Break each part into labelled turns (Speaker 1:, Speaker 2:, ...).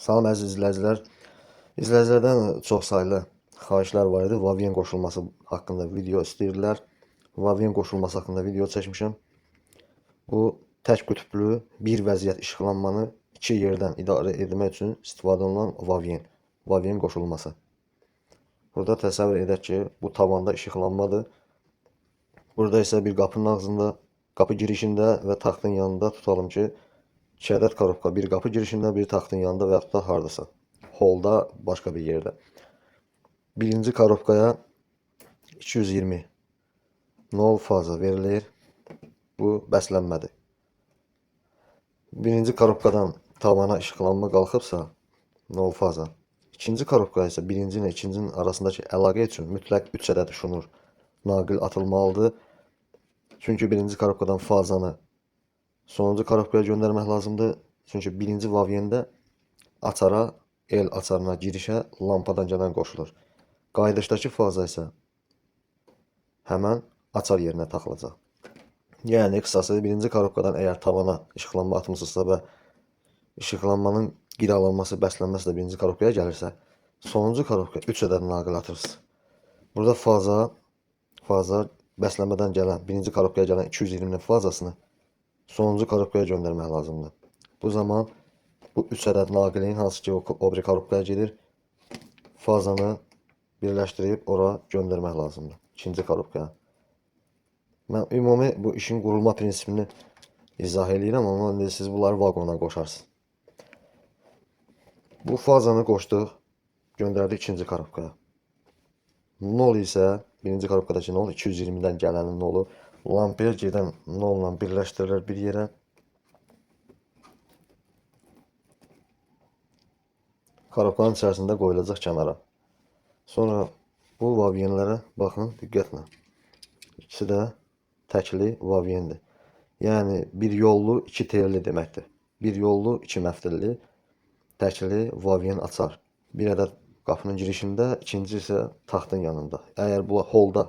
Speaker 1: Salam əziz izləyicilər. İzləyicilərdən çox saylı xahişlər var idi. Vavien qoşulması haqqında video istəyirdilər. Vavien qoşulması haqqında video çəkmişəm. Bu tək qütblü bir vəziyyət işıqlanmanı iki yerdən idarə etmək üçün istifadə olunan Vavien qoşulması. Burada təsəvvür edək ki, bu tavanda işıqlanmadır. Burada isə bir qapının ağzında, qapı girişində və taxtın yanında tutalım ki, 2 ədəd korobka, bir qapı girişində, bir taxtın yanında və yaxud da hardasa, holda, başqa bir yerdə. Birinci korobkaya 220 nol faza verilir. Bu bəslənmədir. Birinci korobkadan tavana işıqlanma qalxıbsa, nol faza. İkinci korobkaya isə birinci ilə ikincinin arasındakı əlaqə üçün mütləq 3 ədəd şunur naqil atılmalıdır. Çünki birinci korobkadan fazanı sonuncu korobkaya göndərmək lazımdır. Çünki birinci vavyenda açara, el açarına girişə lampadan gələn qoşulur. Qayıdışdakı faza isə həmən açar yerinə taxılacaq. Yəni qısası birinci korobkadan əgər tavana işıqlanma atmısınızsa və işıqlanmanın qidalanması, bəslənməsi də birinci korobkaya gəlirsə, sonuncu korobkaya 3 ədəd naqil atırsınız. Burada faza bəslənmədən gələn, birinci korobkaya gələn 220-nin fazasını sonuncu korobkaya göndərmək lazımdır. Bu zaman bu 3 ədəd naqilin hansı ki o biri korobkaya gedir, fazanı birləşdirib ora göndərmək lazımdır. İkinci korobkaya. Mən ümumi bu işin qurulma prinsipini izah eləyirəm, amma indi siz bunları vaqona qoşarsınız. Bu fazanı qoşduq, göndərdik ikinci korobkaya. Nol isə birinci korobkadakı nol 220-dən gələnin nolu lampaya gedən nolla birləşdirilir bir yerə. Korobkanın içərisində qoyulacaq kənara. Sonra bu vaviyenlərə baxın diqqətlə. İkisi də təkli vaviyendir. Yəni bir yollu, iki telli deməkdir. Bir yollu, iki məftilli təkli vaviyen açar. Bir ədəd qapının girişində, ikinci isə taxtın yanında. Əgər bu holda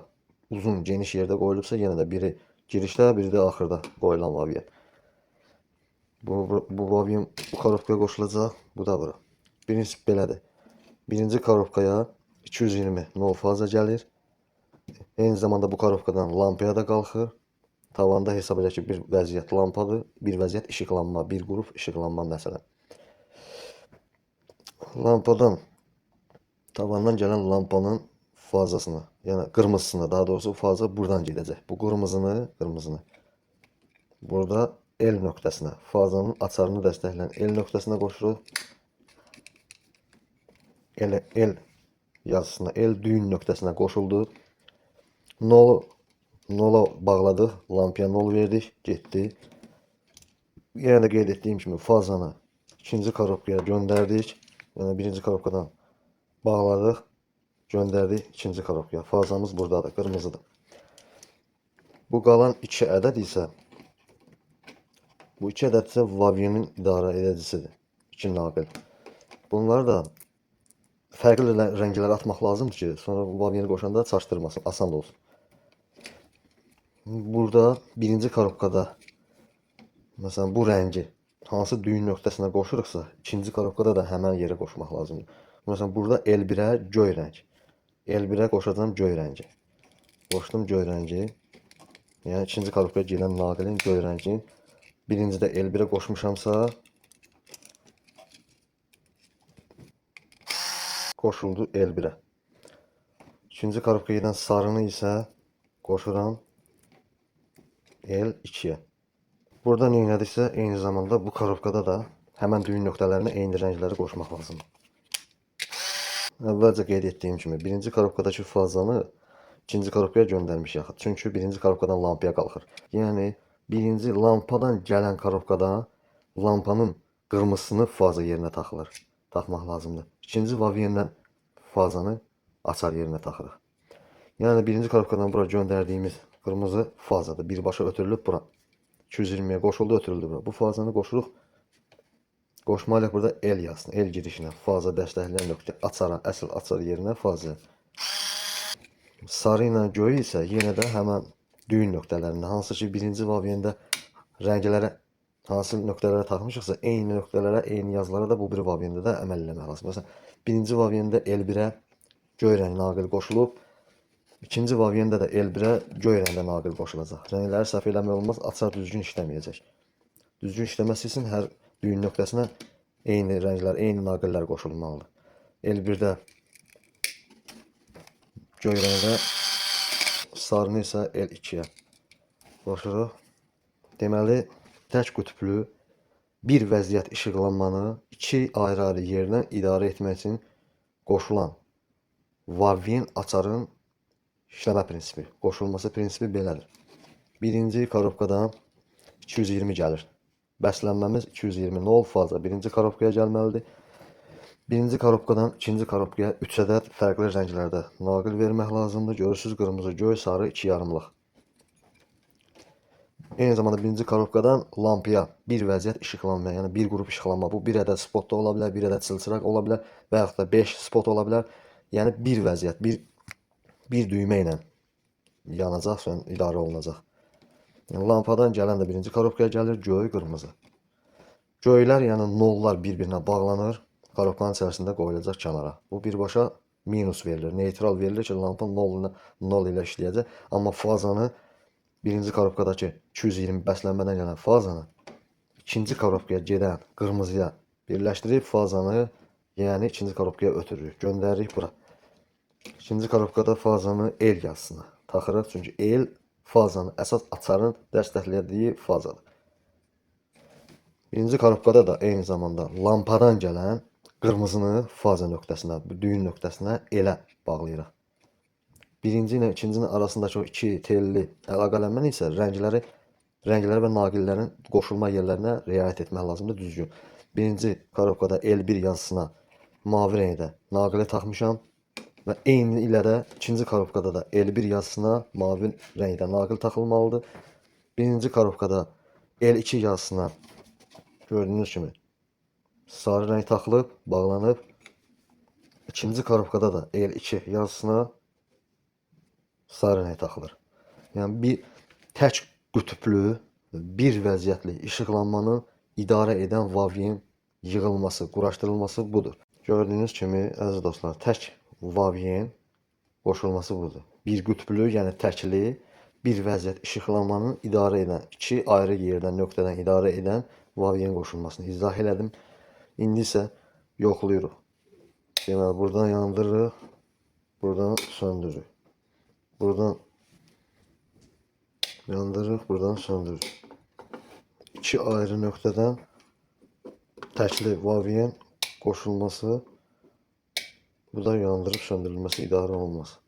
Speaker 1: uzun, geniş yerdə qoyulubsa, yenə də biri girişdə, biri də axırda qoyulan vaviyen. Bu vaviyen bu korobkaya qoşulacaq, bu da bura. Prinsip belədir. Birinci korobkaya 220 nol faza gəlir. Eyni zamanda bu korobkadan lampaya da qalxır. Tavanda hesab edək ki, bir vəziyyət lampadır, bir vəziyyət işıqlanma, bir qrup işıqlanma məsələn. Lampadan, tavandan gələn lampanın fazasını, yəni qırmızısını, daha doğrusu faza buradan gedəcək. Bu qırmızını burada el nöqtəsinə, fazanın açarını dəstəkləyən el nöqtəsinə qoşuruq. El yazısına, el düyün nöqtəsinə qoşuldu. Nola bağladıq, lampaya nol verdik, getdi. Yenə də qeyd etdiyim kimi fazanı ikinci korobkaya göndərdik. Yəni birinci korobkadan bağladıq, göndərdik ikinci korobkaya. Fazamız buradadır, qırmızıdır. Bu qalan iki ədəd isə bu iki ədəd isə vaviyenin idarə edicisidir. İki naqil. Bunları da fərqli rənglərə atmaq lazımdır ki, sonra vaviyeni qoşanda çaşdırmasın, asan olsun. Burada birinci korobkada məsələn bu rəngi hansı düyün nöqtəsinə qoşuruqsa, ikinci korobkada da həmən yerə qoşmaq lazımdır. Məsələn burada L1-ə göy rəng. L1-ə qoşacağam göy rəngi. Qoşdum göy rəngi. Yəni ikinci korobkaya gedən naqilin göy rəngin birincidə L1-ə qoşmuşamsa qoşuldu L1-ə. İkinci korobkaya gedən sarını isə qoşuram L2-yə. Burada nə etdiksə, eyni zamanda bu korobkada da həmən düyün nöqtələrinə eyni rəngləri qoşmaq lazımdır. Əvvəlcə qeyd etdiyim kimi, birinci korobkadakı fazanı ikinci korobkaya göndərmişik axı. Çünki birinci korobkadan lampaya qalxır. Yəni birinci lampadan gələn korobkada lampanın qırmızısını faza yerinə taxılır. Taxmaq lazımdır. İkinci vaviyenden fazanı açar yerinə taxırıq. Yəni birinci korobkadan bura göndərdiyimiz qırmızı fazadır. Birbaşa ötürülüb bura. 220-yə qoşuldu, ötürüldü bura. Bu fazanı qoşuruq. Qoşmalıyıq burada el yazsın. El girişinə, faza dəstəkləyən nöqtə açara, əsl açar yerinə faza. Sarı ilə göy isə yenə də həmən düyün nöqtələrində, hansı ki birinci vaviyində rənglərə Hansı nöqtələrə taxmışıqsa, eyni nöqtələrə, eyni yazılara da bu bir vaviyində də əməl eləmək lazım. Məsələn, birinci vaviyində L1-ə göy rəng naqil qoşulub, ikinci vaviyində də L1-ə göy rəngdə naqil qoşulacaq. Rəngləri səhv eləmək olmaz, açar düzgün işləməyəcək. Düzgün işləməsi üçün hər düyün nöqtəsinə eyni rənglər, eyni naqillər qoşulmalıdır. L1-də göy rəngdə, sarını isə L2-yə qoşuruq. Deməli, tək qütblü bir vəziyyət işıqlanmanı iki ayrı-ayrı yerdən idarə etmək üçün qoşulan Vavien açarın işləmə prinsipi, qoşulması prinsipi belədir. Birinci korobkadan 220 gəlir. Bəslənməmiz 220 nol faza birinci korobkaya gəlməlidir. Birinci korobkadan ikinci korobkaya 3 ədəd fərqli rənglərdə naqil vermək lazımdır. Görürsüz, qırmızı, göy, sarı, 2 yarımlıq. Eyni zamanda birinci korobkadan lampaya bir vəziyyət işıqlanma, yəni bir qrup işıqlanma. Bu bir ədəd spot da ola bilər, bir ədəd çılçıraq ola bilər və yaxud da 5 spot ola bilər. Yəni bir vəziyyət, bir düymə ilə yanacaq, sonra idarə olunacaq. Yəni, lampadan gələn də birinci korobkaya gəlir, göy, qırmızı. Göylər, yəni nollar bir-birinə bağlanır, korobkanın içərisində qoyulacaq kənara. Bu birbaşa minus verilir, neytral verilir ki, lampa 0 ilə işləyəcək. Amma fazanı birinci korobkadakı 220 bəslənmədən gələn fazanı ikinci korobkaya gedən qırmızıya birləşdirib fazanı, yəni ikinci korobkaya ötürürük, göndəririk bura. İkinci korobkada fazanı L yazısına taxırıq. Çünki L fazanı əsas açarın dəstəklədiyi fazadır. Birinci korobkada da eyni zamanda lampadan gələn qırmızını faza nöqtəsinə, düyün nöqtəsinə elə bağlayırıq. Birinci ilə ikincinin arasındakı o iki telli əlaqələnməni isə rəngləri və naqillərin qoşulma yerlərinə riayət etmək lazımdır düzgün. Birinci korobkada L1 yazısına mavi rəngdə naqili taxmışam və eyni ilə də ikinci korobkada da L1 yazısına mavi rəngdə naqil taxılmalıdır. Birinci korobkada L2 yazısına gördüyünüz kimi sarı rəng taxılıb, bağlanıb. İkinci korobkada da L2 yazısına sarı rəng taxılır. Yəni bir tək qütblü, bir vəziyyətli işıqlanmanı idarə edən vavien yığılması, quraşdırılması budur. Gördüyünüz kimi, əziz dostlar, tək vavien qoşulması budur. Bir qütblü, yəni təkli bir vəziyyət işıqlanmanı idarə edən, iki ayrı yerdən, nöqtədən idarə edən vavien qoşulmasını izah elədim. İndi isə yoxlayırıq. Deməli, buradan yandırırıq, buradan söndürürük. Buradan yandırırıq, buradan söndürürük. İki ayrı nöqtədən təkli vavien qoşulması, bu da yandırıb söndürülməsi, idarə olunması.